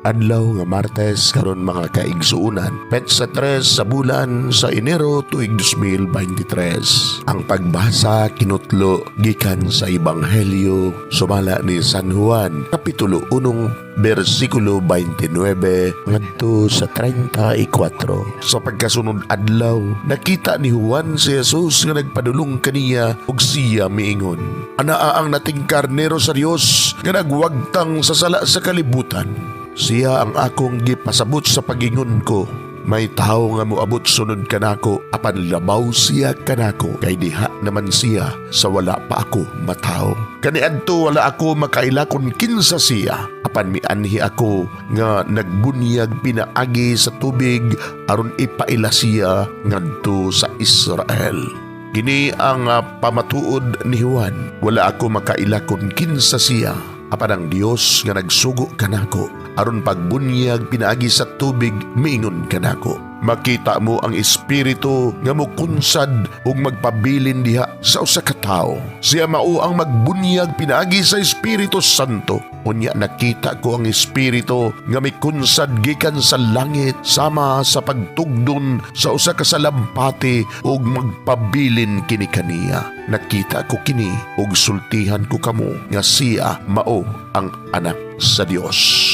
Adlaw nga Martes karon, mga kaigsuunan. Petsa 3 sa bulan sa Enero tuig 2023. Ang pagbasa kinutlo gikan sa Ebanghelyo sumala ni San Juan, Kapitulo 1, versikulo 29 ngadto sa 34. Sa pagkasunod adlaw, nakita ni Juan si Jesus nga nagpadulong kaniya ug siya miingon, "Anaa ang nating karnero sa Dios nga nagwagtang sa sala sa kalibutan. Siya ang akong gipasabot sa pagingon ko, 'May tao nga moabot sunod kanako, apan labaw siya kanako kay diha naman siya sa wala pa ako matawo.' Kaniadto wala ako makaila kon kinsa siya, apan mianhi ako nga nagbunyag pinaagi sa tubig aron ipaila siya ngadto sa Israel." Kini ang pamatuod ni Juan: "Wala ako makaila kon kinsa siya, apan ang Dios nga nagsugo kanako aron pagbunyag pinaagi sa tubig miingon kanako, 'Makita mo ang Espiritu nga mukunsad ug magpabilin diha sa usa ka tawo. Siya mao ang magbunyag pinaagi sa Espiritu Santo.' Unya nakita ko ang Espiritu nga mikunsad gikan sa langit sama sa pagtugdon sa usa ka salampati ug magpabilin kini kaniya. Nakita ko kini ug sultihan ko kamo nga siya mao ang Anak sa Dios."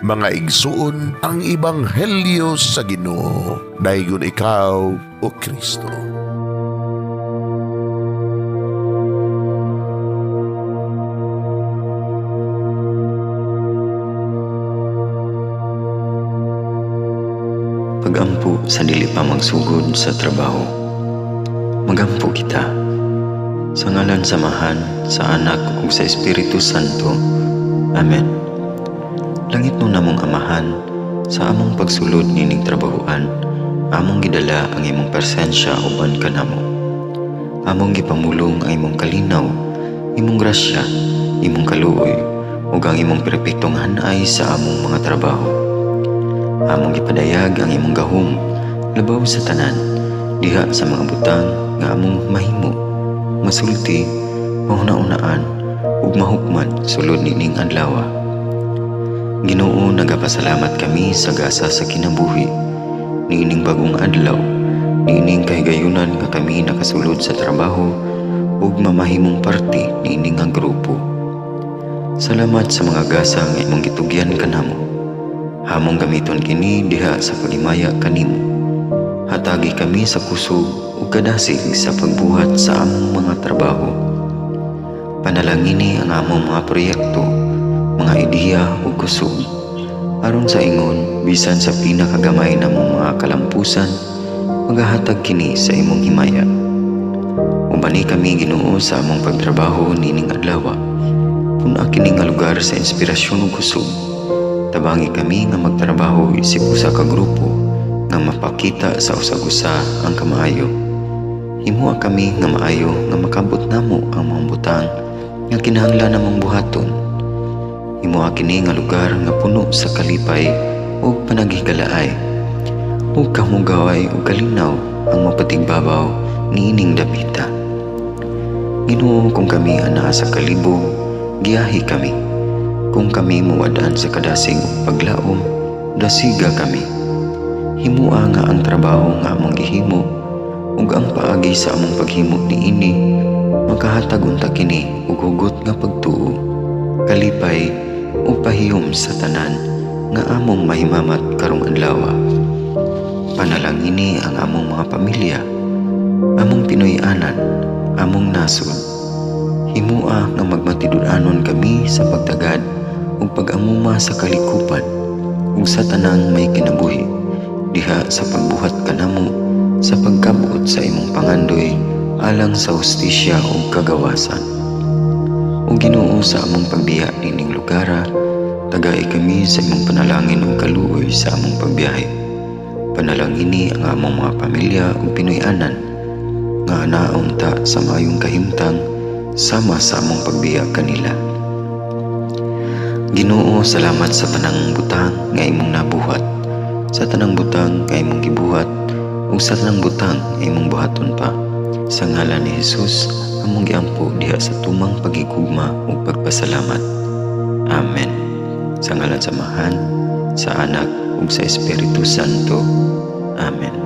Mga igsuon, ang Ebanghelyo sa Ginoo. Daygon ikaw, O Kristo. Pagampo sa dili pa magsugod sa trabaho. Magampo kita. Sa ngalan sa Amahan, sa Anak ug sa Espiritu Santo. Amen. Langit no namong Amahan, sa among pagsulod nining trabahoan, among gidala ang imong presensya uban kanamo. Among gipamulong ang imong kalinaw, imong grasya, imong kaluoy, ug ang imong perpektong hanay sa among mga trabaho. Among gipadayag ang imong gahom labaw sa tanan diha sa mga butang nga among mahimo, masulti, mahuna-unaan ug mahukman sulod nining adlaw. Ginoo, nagapasalamat kami sa gasa sa kinabuhi niining bagong adlaw, niining kahigayunan nga kami nakasulod sa trabaho ug mamahimong parte niini nga grupo. Salamat sa mga gasa nga imong gitugyan kanamo. Among gamiton kini diha sa paghimaya kanimo. Hatagi kami sa kusog ug kadasig sa pagbuhat sa among mga trabaho. Panalangini ang among mga proyekto, mga ideya ug kusog, aron sa ingon bisan sa pinakagamay namong mga kalampusan, magahatag kini sa imong himaya. Ubani kami, Ginoo, sa among pagtrabaho nining adlaw. Pun-a kini nga lugar sa inspirasyon ug kusog. Tabangi kami nga magtrabaho isip usa ka grupo nga mapakita sa usag-usa ang kamaayo. Himoa kami nga maayo nga makabot namo ang mga butang nga kinahanglan namong buhaton. Himoa kini nga lugar nga puno sa kalipay ug panaghigalaay, ug kamugaway ug kalinaw ang mapatigbabaw niining dapita. Ginoo, kung kami anaa sa kalibog, giyahi kami. Kung kami muwad-an sa kadasig ug paglaom, dasiga kami. Himoa nga ang trabaho nga among gihimo ug ang paagi sa among paghimo niini makahatag unta kini og hugot nga pagtuo, kalipay ug pahiyom sa tanan nga among mahimamat karong adlaw. Panalangini ang among mga pamilya, among Pinoy-anan, among nasod. Himoa nga magmatinud-anon kami sa pagtagad ug pag-amuma sa kalikupan ug sa tanang may kinabuhi diha sa pagbuhat kanamo sa pagkabot sa imong pangandoy alang sa hustisya ug kagawasan. O Ginoo, sa among pagbiya nining lugara, tagai kami sa imong panalangin ug kaluoy sa among pagbiyahe. Panalangini ang among mga pamilya ug Pinoy-anan nga anaa unta sa maayong kahimtang sama sa among pagbiya kanila. Ginoo, salamat sa tanang butang nga imong nabuhat, sa tanang butang nga imong gibuhat, ug sa tanang butang nga imong buhaton pa. Sa ngalan ni Jesus, among giampo diha sa tumang pagigugma ug pagpasalamat. Amen. Sa ngalan sa Amahan, Sa Anak ug sa Espiritu Santo. Amen.